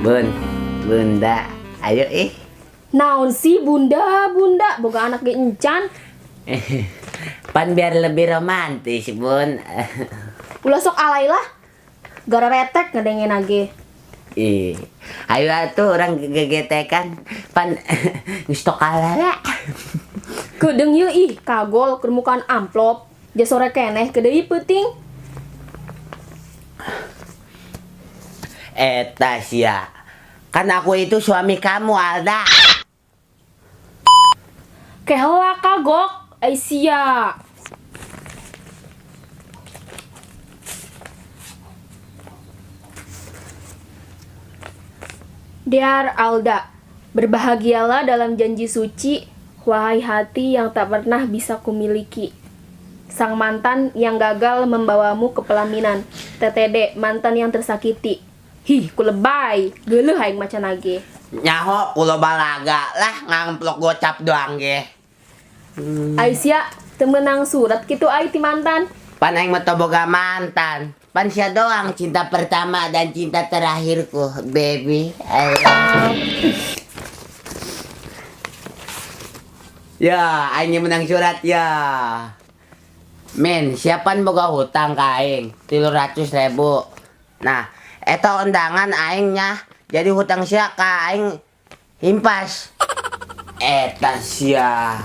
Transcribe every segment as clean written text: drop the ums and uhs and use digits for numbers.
Bun, bunda, ayo ih. Naon sih bunda, bunda, boga anak ge encan. Pan biar lebih romantis, Bun. Ulah sok alay lah. Gara retek ngedengen age. Ih, ayo atuh orang gegetekan. Pan geus tok kalah. Kedeung ieu ih, kagol keur mukaan amplop. Ja sore keneh ke deui peuting. Eta sia. Kan aku itu suami kamu, Alda. Keheula kagok, ai sia. Dear Alda, berbahagialah dalam janji suci, wahai hati yang tak pernah bisa kumiliki. Sang mantan yang gagal membawamu ke pelaminan. TTD, mantan yang tersakiti. Hih, kulebay, geuleuh aing macan age. Nyaho kulo balaga lah ngamplok gocap doang ge. Aisyah, temenang surat kitu ai ti mantan. Pan aing mah teu boga mantan. Pan sia doang cinta pertama dan cinta terakhirku, baby. I love. Ya, aing menang surat ya. Men, siapa boga hutang ka aing? 300.000. Nah, eta undangan aingnya. Jadi hutang sia ka aing himpas. Eta sia.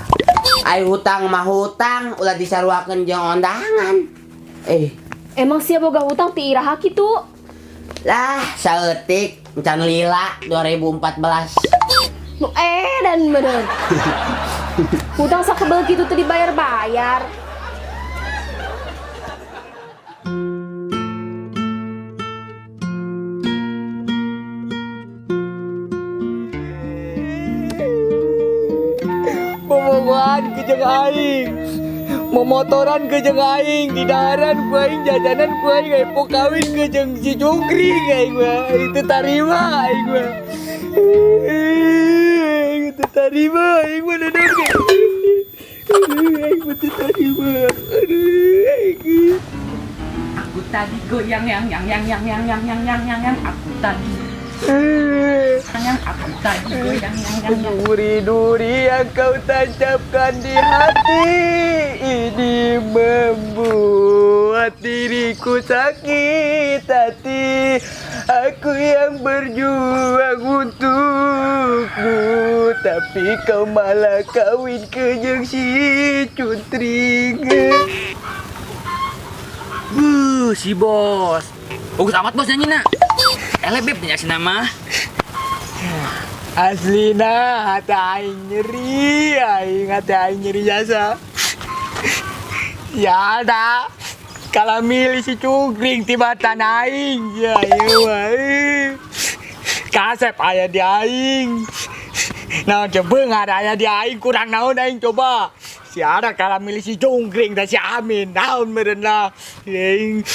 Ai hutang mah hutang, ulah disaruakeun jeung undangan. Emang sia boga hutang ti iraha kitu? Lah, saeutik encan lila 2014. Nu edan bener. Hutang sakebel kitu teu dibayar-bayar. Bobogohan ke jeung aing, momotoran ke jeung aing, di daharan ku aing, jajanan ku aing, aing mau kawin ke jeung si Cungkring aing mah. Itu tarima aing mah. Itu tarima aing mah dadang. Aing mah teu tarima. Aduh, aing. Aku tadi goyang yang yang yang yang yang yang yang yang yang yang aku tadi. Yang aku tadi goyang yang yang yang. Duri-duri yang kau tancapkan di hati ini membuat diriku sakit hati. Aku yang berjuang untukmu, tapi kau malah kawin ke jeung si Cuntring. Buh, si bos. Bagus amat bos nyanyi nak. Eleh beb nyanyi nama. Aslina hati aing nyeri, aing hati aing nyeri jasa. Ya ada. Kalau milih si Cungkring tiba tanah aing, ya iya wae. Kasep aya di aing. Nah, coba nggak ada aya di aing kurang naon aing coba. Si ada kalau milih si Cungkring dan si Amin naon meureun lah. Aing,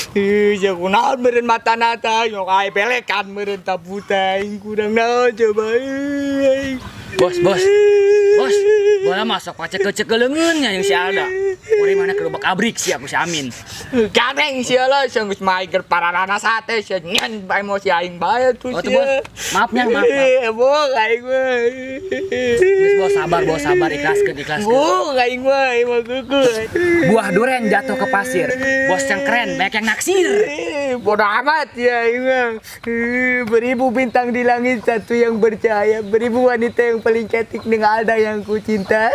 sia kunaon meureun mata nata, nyok aing belekan meureun ta buta aing kurang naon coba. Aing. Bos, bos. Bos, bola masuk pace kece leungeun nya yang si Alda. Ore mana ke lubak abrik sih aku si Amin. Gareng sia lah, sia geus maiger pararana sate sia nyen emosi aing bae tuh Oh, tuh, sia. bos. Maafnya, maaf, maaf. Bong aing mah. Geus bos sabar, bos sabar, ikhlaskeun, ikhlaskeun. Bong aing mah, aing mah geukeuh. Buah duren jatuh ke pasir. Bos yang keren, banyak yang naksir. Bodoh amat ya aing mah. Beribu bintang di langit, satu yang bercahaya. Beribu wanita yang paling cantik dengan Alda yang ku cinta.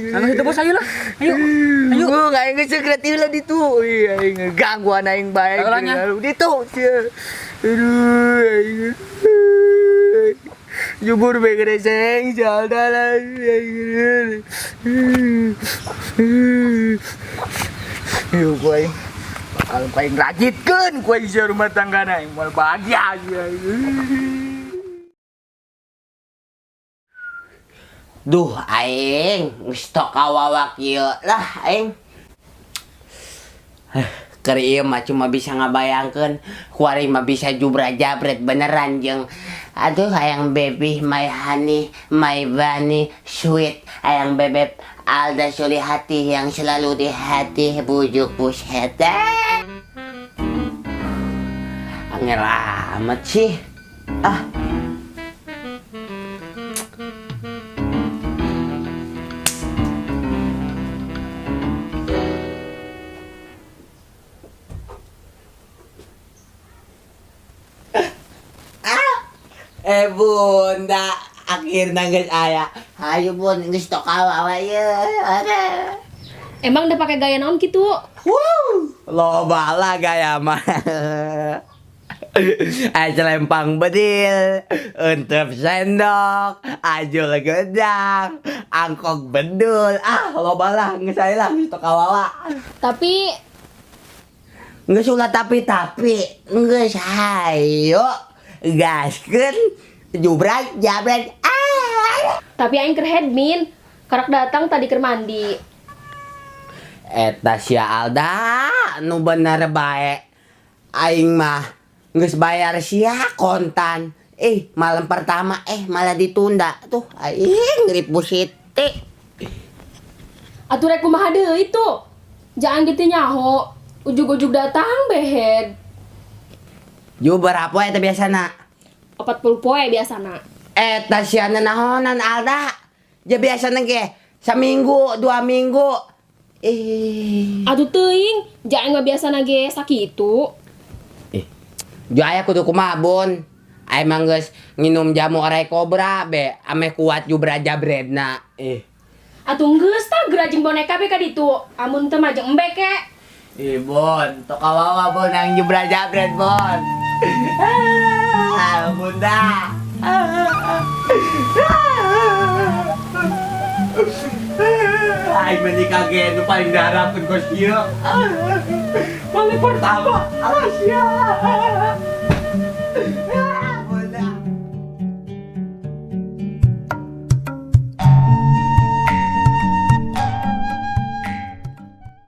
Nah, itu bos, ayo lah. Ayo. Ayo. Bung, aing geus kreatif lah ditu. Ih, aing gangguan aing bae. Ayo lah, nya. Ditu sia. Aduh, aing. Jubur bae greseng si Alda lah. Aing. Yuk, ku aing. Bakal ku aing rajitkeun ku aing sia rumah tangga na aing moal bahagia sia. Duh, aing geus tok kawawak ieu lah aing. Keur ieu mah cuma bisa ngabayangkeun, kuari mah bisa jubra-jabret beneran jeung aduh ayang baby, my honey, my bunny, sweet, ayang bebeb Alda Solihati yang selalu di hati bujuk buset. Angel amat sih. Ah. Eh bunda, akhirnya geus aya. Hayu bun, geus tok kawawa ye. Ada. Emang udah pakai gaya naon gitu? Wow, loba lah gaya mah. Ay selempang bedil, entep sendok, ajul gedang, angkok bedul. Ah, loba lah, geus aya lah geus tok kawawa. Tapi Geus ulah tapi-tapi, geus hayu. Gaskeun, jubrak jabret. Ah. Tapi aing keur headmin, karak datang tadi keur mandi. Eta sia Alda, nu bener bae. Aing mah geus bayar sia kontan. Malam pertama malah ditunda. Tuh aing ribu siti. Atuh rek kumaha deui tuh? Jangan gitu nyaho. Ujug-ujug datang behed. Ju berapa eta biasana? 40 poe biasana. Eta sia naonan Alda. Ja biasana ge saminggu, 2 minggu. Atuh teuing, ja aing mah biasana ge sakitu. Ju aya kudu kumaha bun? Aing mah geus nginum jamu orai kobra be, ameh kuat jubra jabredna. Atuh geus tah gerajing boneka be ka ditu. Amun teu mah jeung embe ke. Bon, tok kawawa bon yang jubra jabred bon. Ah, bunda. Aing mah kaget nu paling diharapkeun kos kieu. Paling pertama, alah sia.